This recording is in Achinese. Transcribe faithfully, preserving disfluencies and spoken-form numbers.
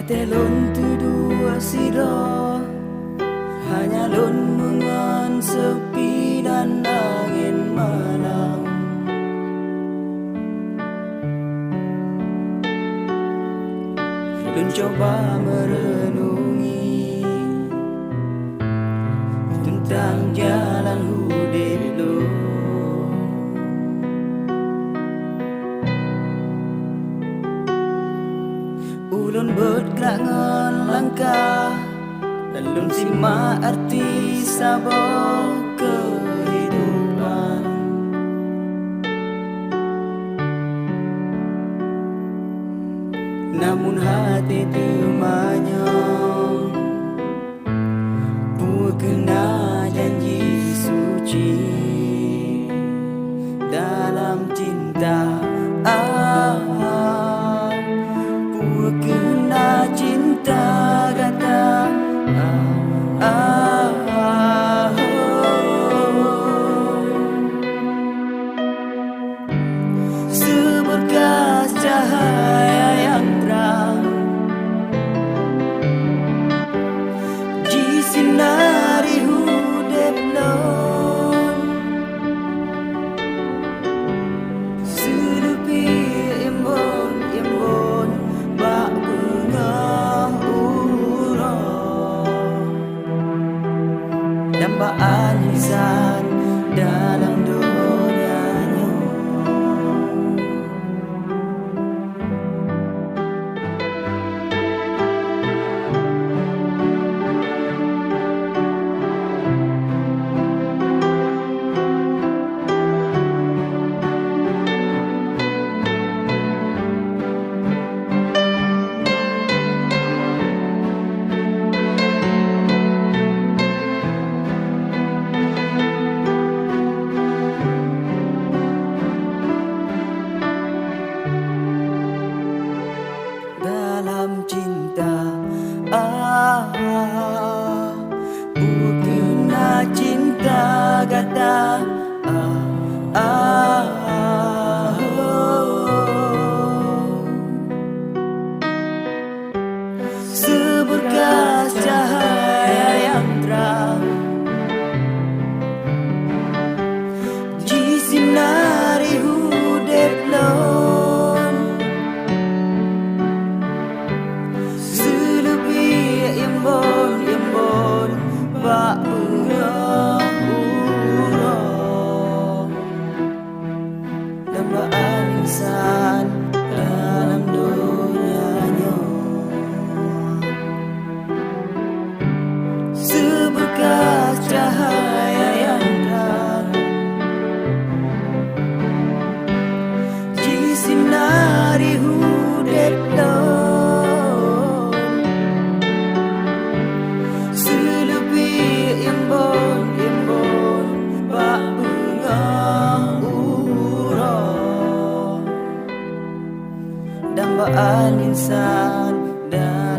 Watèe lôn teuduek sidroe, hanya lôn meungon seupi dan angén malam. Lôn cuba meureunungi teuntang jalan udép lôn. Ulôn beuet glak ngon langkah, dan lôn simak arti saboh keuhidupan. Namun hati teumanyong, peu keuh na janji suci dalam cinta? Ah, peu keuh na cinta gata? Ah, ah, ah, oh. Seubeurkas cahaya nyang trang jisinari udép lôn. Seuleupi imbon-imbon bak beungoh uroe. Dan bak anisan dalam donya nyoe. Dalam cinta, ah, peu keuh na cinta gata? Ah, ah, oh. Seubeurkas cahaya nyang trang jisinari udép lôn. Seuleupi imbon-imbon bak beungoh uroe. Dan bak anisan dalam donya nyoe. Seubeurkas cahaya nyang trang jisinari udép lôn. Seuleupi imbon-imbon bak beungoh uroe. Dan bak anisan dan